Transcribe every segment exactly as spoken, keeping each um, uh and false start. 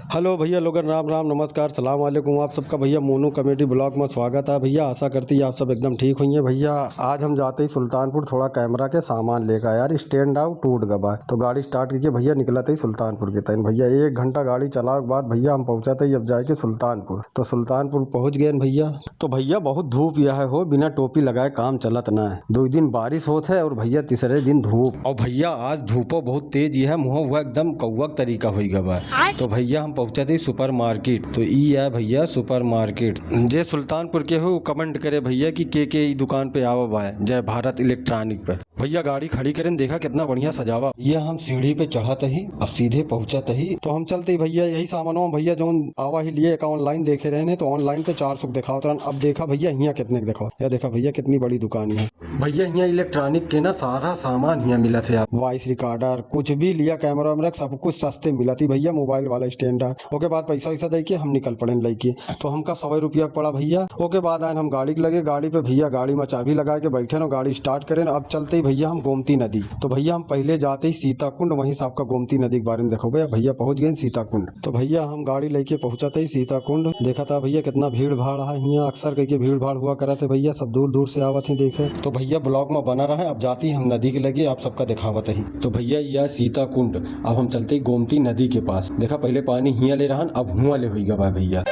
Hello भइया लोगन, राम राम, नमस्कार, सलाम वालेकुम। आप सबका भइया मोनू comedy vlog मा स्वागत है। भइया आसा करती आप सब एकदम ठीक होइहैं। भइया आज हम जात ही सुल्तानपुर थोड़ा camera के सामान लेके, यार stand आउ टूट गवा। तो गाड़ी start कइके भइया निकलत ही सुल्तानपुर के तइन। भइया एक घंटा गाड़ी चलावे के बाद भइया हम पहुँचत ही अब जाइके सुल्तानपुर। तो सुल्तानपुर पहुँच गएन भइया। तो भइया बहुत धूप यहै हो, बिना टोपी लगाए काम चलत ना है। दुइ दिन बारिश होत है और भइया तीसरे दिन धूप। और भइया आज धूपो बहुत तेज यहै, मुँह हुआ एकदम कौवा के तरीका होइ गवा है। तो भइया हम पहुँचत ही supermarket। तो ई है भइया supermarket। जे सुल्तानपुर के हो comment करे भइया कि के के ई दुकान पे आवा बा, जय भारत electronic पे। भइया गाड़ी खड़ी करेन, देखा कितना बढ़िया सजावा। ये हम सीढ़ी पे चढ़त ही, अब सीधे पहुँचत ही। तो हम चलत ही भइया यही सामानवा भइया जौन आवा ही लिए का online देखे रहेन तो online पे चार सौ के देखावत रहन। अब देखा भइया हियाँ कितने के देखावा। या देखा भइया कितनी बड़ी दुकान है। भइया हियाँ electronic के ना सारा सामान हियाँ मिलत है। आप voice recorder कुछ भी लिया, camera वैमरा सब कुछ सस्ते मिलत ही भइया। Mobile वाला stand है। ओके बाद पैसा वैसा दइके हम निकल पड़ेन लइके। तो हमका सौ रुपया पड़ा भइया। ओके बाद आएन हम गाड़ी के लगे, गाड़ी पे भइया गाड़ी मा चाबी लगाइके बैठेन और गाड़ी start करेन। अब चलत ही भइया हम गोमती नदी। तो भइया हम पहिले जात ही सीताकुंड, वहीं से आपका गोमती नदी के बारे मा देखाउब। भइया पहुँच गएन सीताकुंड। तो भइया हम गाड़ी लइके पहुँचत ही सीताकुंड। देखत हा भइया कितना भीड़ भाड़ है हियाँ, अक्सर कइके भीड़ भाड़ हुआ करत है भइया, सब दूर दूर से आवत ही देखे। तो भइया vlog मा बना रहा है, अब जात ही हम नदी के लगे आप सबका देखावत ही। तो भइया या सीताकुंड, अब हम चलत ही गोमती नदी के पास। देखा पहिले पानी हियाँ ले रहन, अब हुआँ ले होइ गवा है भइया।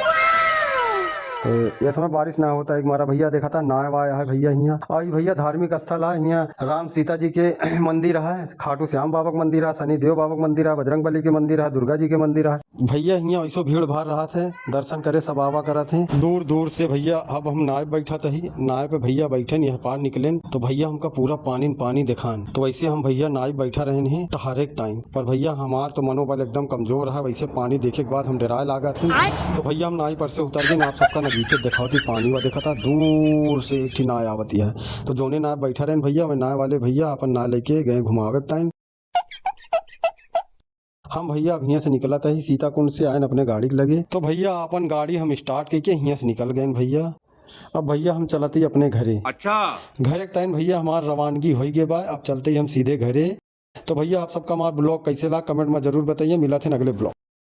तो ये समय बारिश ना होत है, एक मारा भइया देखत हा नाय वाय है भइया हियाँ। और ई भइया धार्मिक स्थल है हियाँ, राम सीता जी के मंदिर है, खाटू श्याम बाबा के मंदिर है, शनि देव बाबा के मंदिर है, बजरंग बली के मंदिर है, दुर्गा जी के मंदिर है। भइया हियाँ ऐसो भीड़ भाड़ रहत है, दर्शन करे सब आवा करत है दूर दूर से। भइया अब हम नाय बैठत ही, नाय पे भइया बैठेन, यह पार निकलेन तो भइया हमका पूरा पानी पानी देखान। तो वैसे हम भइया नाय बैठा रहेन ही टहरे के time, पर भइया हमार तो मनोबल एकदम कमजोर है, वैसे पानी देखे के बाद हम डेराए लागत ही। तो भइया हम नाय पर से उतर गएन, आप सबका नगीचे देखावत ही पानी वा देखत हा दूर से एक ठी नाय आवत ही है। तो जौने नाय बैठा रहेन भइया, वह नाय वाले भइया अपन नाय लइके गए घुमावे के time। हम भइया अब हियाँ से निकलत ही, सीताकुंड से आएन अपने गाड़ी के लगे। तो भइया अपन गाड़ी हम start कइके हियाँ से निकल गएन भइया। अब भइया हम चलत ही अपने घरे। अच्छा। घरे के तइन भइया हमार रवानगी होइ गए बा, अब चलत ही हम सीधे घरे। तो भइया आप सबका हमार vlog कैसे लाग comment मा जरूर बताइए। मिलत ही अगले vlog।